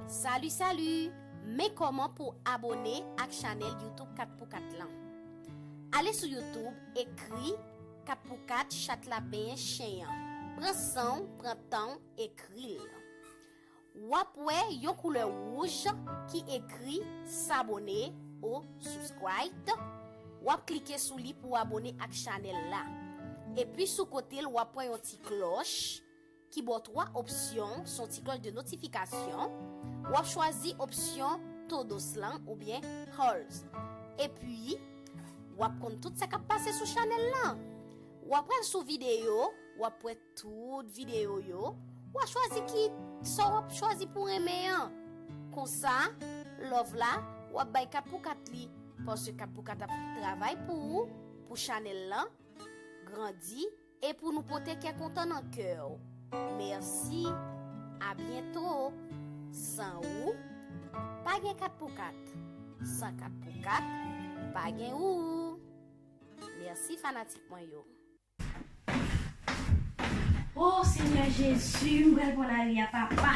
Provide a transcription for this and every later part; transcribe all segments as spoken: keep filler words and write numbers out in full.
Salut, salut! Men kòman pou abone ak chanèl YouTube kat pou kat lan. Ale sou YouTube, ekri kat pou kat chat lapen chen an. Pran san w, pran tan w, ekri l. W ap wè yon koulè wouj ki ekri s'abonner ou subscribe. W ap klike sou li pou w abone ak chanèl la. Epi sou kote l, w ap wè yon ti klòch ki ba w twa opsyon, se yon ti klòch de notifikasyon. W ap chwazi opsyon todos lan oubyen all. Epi, w ap konn tout sa k ap pase sou chanèl lan. W ap al sou videyo, w ap wè tout videyo yo. W a chwazi ki sa w ap chwazi pou renmen an. Konsa, love la, w ap bay kat pou kat li. Paske kat pou kat ap travay pou ou, pou chanèl lan grandi e pou nou pote kè kontan nan kè w. Mèsi, a byento. San ou, pa gen kat pou kat. San kat pou kat, pa gen ou. Mèsi fanatik mwen yo. O Senyè Jezi, m pral pran lari a, papa.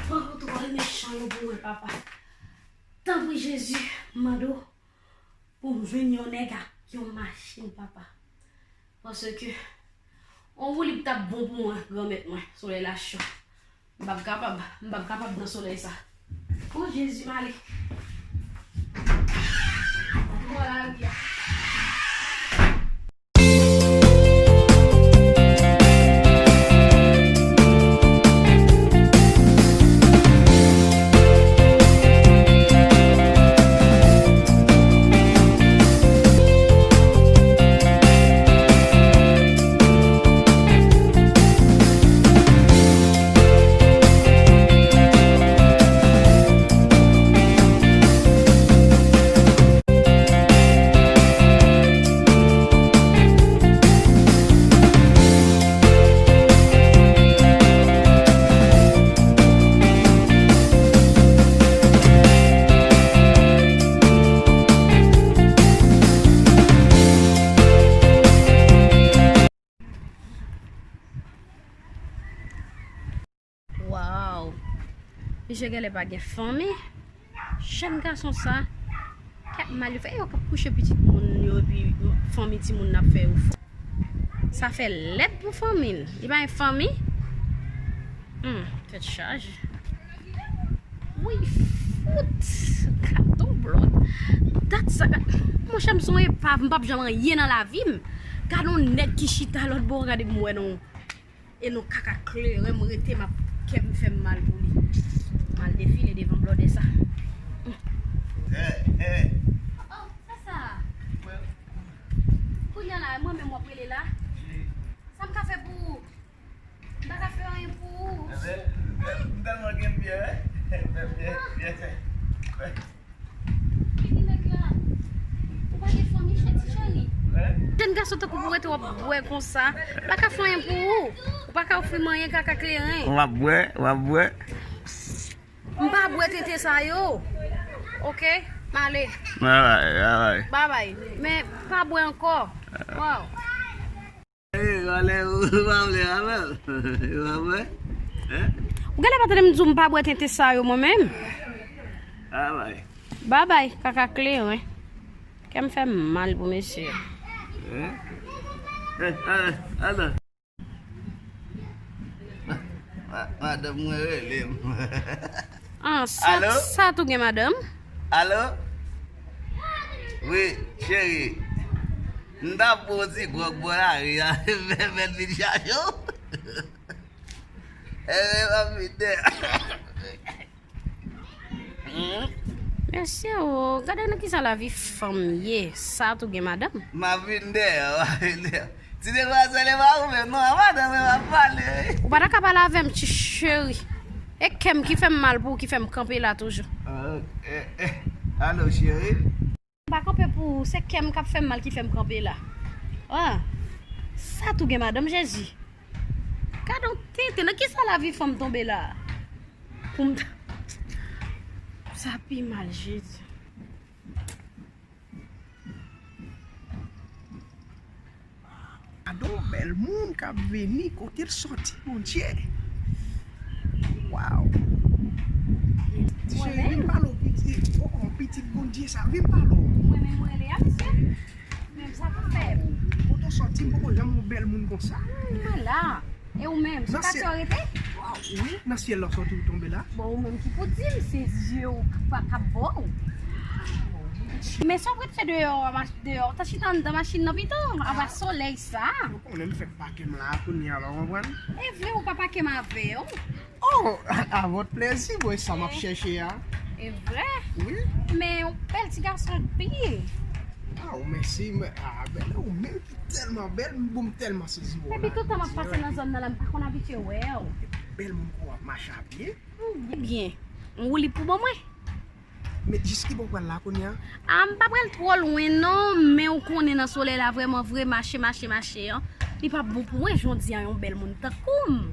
Pran kontwòl mechan yo pou mwen, papa. Tanpri Jezi, m mande w pou m jwenn yon nèg ak yon machin, papa. Paske yon woulib t ap bon pou mwen, granmèt mwen, solèy la cho. M p ap kapab, m p ap kapab nan solèy sa. O Jezi, m ale. Mwen lari a. Waw. Misye genlè pa gen fanmi. Jèn gason sa, kèk mal yo fè, yo k ap kouche pitit moun yo, epi fanmi timoun nan ap fè yo fò. Sa fè lèd pou fanmi l. Li pa gen fanmi? Hmm, tèt chaje. Wi, fout. Gadon blòd. Dat sa, gad. Monchè, m se yon epav, m p ap janm anyen nan lavi m. Gadon nèg ki chita lòt bò, gade m wè non. E non kaka kleren m rete, m ap, kè m fè m mal pou li. M al defile devan blòdè sa. Hey, hey. Oh, oh, sa sa? Kounye a la, mwen menm w ap rele la? Sa m ka fè pou ou? M pa ka fè anyen pou ou. M tèlman gen byen, wi. Byen, byen, byen. Vini nèg la. Ou pa gen fanmi, chè, ti chèri. Jèn gason tankou ou rete w ap bwè konsa. M pa ka fè anyen pou ou. Ou pa ka ofri m anyen, kaka kleren. W ap bwè, w ap bwè. M pa bwè tenten sa yo. Oke? M ale. Babay, babay. Babay. Men pa bwè ankò. Waw. Ey, valè, ou pa vle avè l? Ou pa vle? Hein? Ou genlè pa tande m di w m pa bwè tenten sa yo mwen menm. Babay. Babay, kaka kleren. Kè m fè m mal pou mesye. Hein? Eh, eh, ala. Ma-, madanm mwen rele m. Ah, sa, alo? Sa tou gen madanm? Alo? Wi, cheri. M t ap pran yon ti gwòg bò lari a, mèt vin chache w. Enben, m ap vin dèyè. Mesye o, gade nan kisa lavi fanm ye. Sa tou gen madanm. M ap vin dèyè w, m ap vin dèyè w. Ti demwazèl e pa ou menm non, a madanm e m ap pale wi. Ou pa ta ka pale avè m, ti cheri. E kè m ki fè m mal pou ou, ki fè m kanpe la toujou. Ah, eh, eh. Alo, cheri. M pa kanpe pou ou, se kè m k ap fè m mal ki fè m kanpe la. Ah, sa tou gen madanm Jezi. Gade yon tenten, nan kisa lavi fanm tonbe la? Pou m t-, sa pi mal, Jezi. Gade yon bèl moun k ap vini, kote l sòti, Bondye? Waw! E Sa vin pale w. Mwen menm mwen rele a, mesye. Menm sa pou fè. Kote w sòti, m poko janm wè yon bèl moun konsa. Mwen la. E ou menm, sou katye w rete? Wi, nan syèl la w sòti ou tonbe la. Bon, ou menm ki pou di m, se zye w k pa k ap bo w. Men sa w prefere fè deyò, a mach-, deyò, w ta chita anndan machin nan pito, apa solèy sa. Ou konnen m fèk pake m la, kounye a la, w konprann? E vre, ou pa pake m avè w? Oh, à votre plaisir, mwen sa m ap chèche a. E vre? Wi. Men yon bèl ti gason ak pye. Ah, mèsi, mè, ah, bèl, ou menm ki tèlman bèl, m, bon, m tèlman sezi wè w la. Epi tout tan m ap pase nan zòn nan la, m pa konn abitye wè w. Bèl moun kou w ap mache a pye. Hmm, byen. Ou li pou ban mwen? Men jis ki bò w pral la kounye a? A, m pa pral twò lwen non, men ou konnen nan solèy la vrèman vre, mache, mache, mache an, li p ap bon pou mwen, jodi a yon bèl moun tankou m.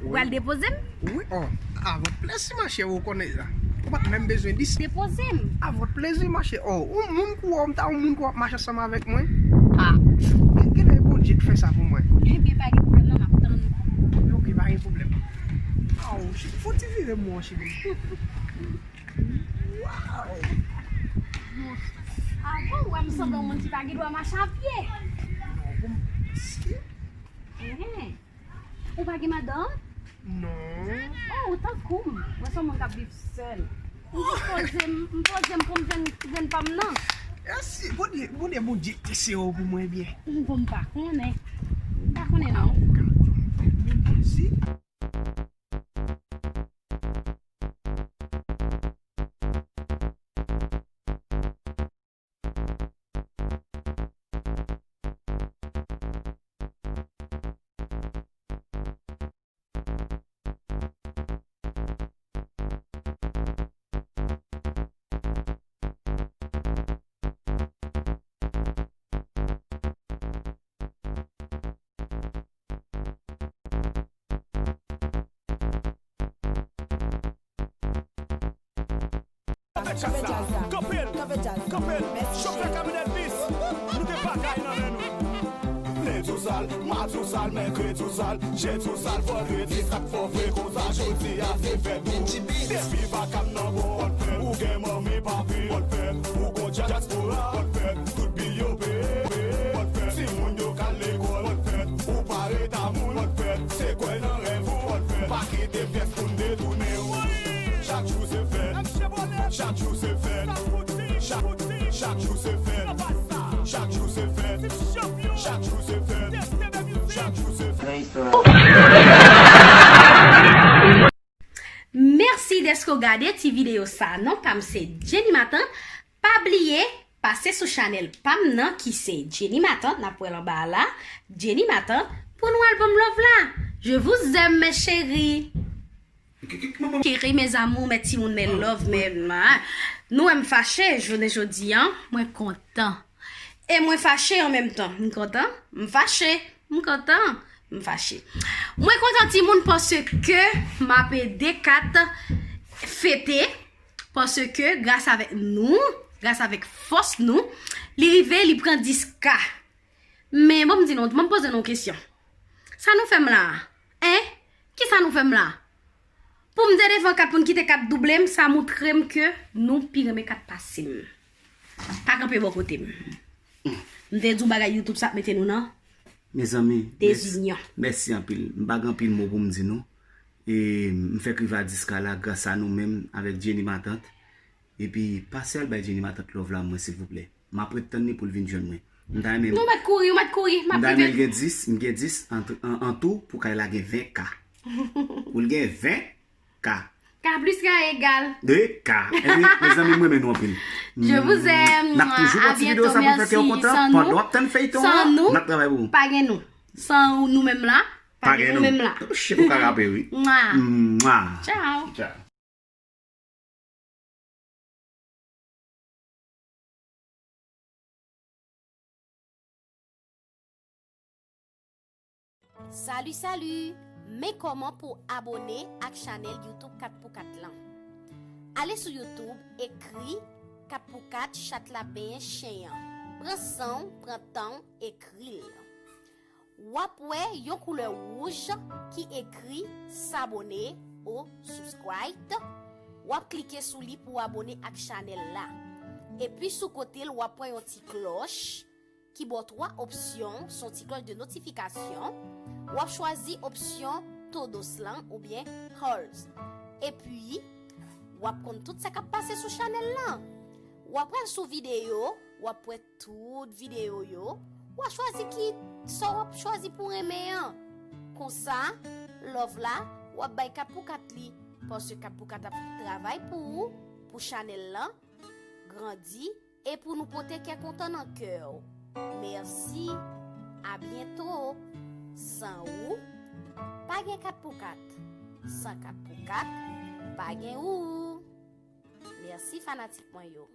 Ou pral depoze m? Wi, oh, avèk plezi, machè, ou konnen sa. Ou pa t menm bezwen di sa. Depoze m. Avèk plezi, machè. Oh, yon moun kou w, m ta yon moun kou w ap mache ansanm avèk mwen. Ah. Gen, gen lè Bondye k fè sa pou mwen. Ebyen, pa gen pwoblèm non, m ap tann ou. Ok, pa gen pwoblèm. Aw, cheri, fò ti vire m wè w, cheri. Waw! Avan, ou wè m sanble yon moun ki pa gen dwa mache a pye. Non, bon, si. Enhen. Ou pa gen madanm? Non. Oh, ou tankou m. Mwen se yon moun k ap viv sèl. M poze m, m poze m pou m jwenn, jwenn pa m nan. Mèsi. Bondye, Bondye, Bondye te sere w pou mwen byen. Bon, m pa konnen. M pa konnen non. Ah, ou ka di m fè moun mèsi. Kanpe djaz la. Kanpe l. Kanpe djaz la. Kanpe l. Mèsi, chofè cheri. Kamyonèt bis. Nou gen bagay nan men nou. Lendi w sal, madi w sal, mèkredi w sal, jedi w sal, vandredi sa k fè w vre konsa, jodi a se fèt ou. Depi vakam nan bon, w ap fè, ou gen manmi papi, w ap fè, ou gon dyaspora, w ap fè, tout bil yo peye, peye, w ap fè, timoun yo k al lekòl, w ap fè, ou pa ret a moun, w ap fè, se kwè nan rèv ou, w ap fè, pa kite pyès moun detounen w. Chak jou se fèt, chak jou se fèt, chak, chak jou se fèt, chak jou se fèt, chak jou se fèt, chak jou se fèt. Mèsi dèske w gade ti videyo sa. Non pa m se Jenny Matant. Pa bliye pase sou chanèl pa m nan ki se Jenny Matant, n ap wè l anba a la, Jenny Matant, pou nou al ban m love la. Je vous aime, mes chéris. Chéri, mes amours, mes timoun, mes love, mes, ah, nou wè m fache jounen jodi a, mwen kontan. E mwen fache an menm tan. M kontan, m fache, m kontan, m fache. Mwen kontan timoun paske m ap ede Kat fete, paske gras avèk nou, gras avèk fòs nou, li rive, li pran dis K. Men bon, m di nou, ban m poze nou yon kesyon. Sa nou fè m la a? Hein? Kisa nou fè m la a? Pou m te devan Kat, pou n kite Kat double m, sa moutre m ke nou pi renmen Kat pase m. Pa kanpe bò kote m. M te di w bagay YouTube sa ap mete nou nan dezinyon. Mezanmi, mèsi, mèsi anpil. M pa gen anpil mo pou m di nou. E m fèk rive a dis K la gras a nou menm avèk Jenny Matant. Epi pase al bay Jenny Matant love la mwen silvouplè. M ap ret tann li pou l vin jwenn mwen. M ta renmen. Non, w mèt kouri, w mèt kouri, m ap rive. M ta renmen l gen dis, m gen dis, an, an, an tou pou kay la gen ven K. Pou l gen ven K. K plus K égal deux K. Ebyen, mezanmi, m renmen nou anpil. Je vous aime. N ap toujou pran ti videyo sa pou fè kè w kontan. Pandan w ap tann feyton an, n ap travay pou ou. Pa gen nou. San nou menm la, pa gen nou menm la. Shit, ou ka rape, wi. Mwa. Mwa. Ciao. Ciao. Salut, salut! Men kòman pou abone ak chanèl YouTube Kat pou Kat lan. Ale sou YouTube, ekri Kat pou Kat, chat la benyen chen an. Pran san w, pran tan w, ekri l. W ap wè yon koulè wouj ki ekri s'abonner ou subscribe. W ap klike sou li pou w abone ak chanèl la. Epi sou kote l, w ap wè yon ti klòch ki ba w twa opsyon, se yon ti klòch de notifikasyon. W ap chwazi opsyon todos lan oubyen Halls. Epi, w ap konn tout sa k ap pase sou chanèl lan. W ap al sou videyo, w ap wè tout videyo yo. W a chwazi ki sa w ap chwazi pou renmen an. Konsa, love la, w ap bay kat pou kat li. Paske kat pou kat ap travay pou ou, pou chanèl lan grandi e pou nou pote kè kontan nan kè w. Mèsi, a byento. San ou, pa gen kat pou kat. San kat pou kat, pa gen ou. Mèsi fanatik mwen yo.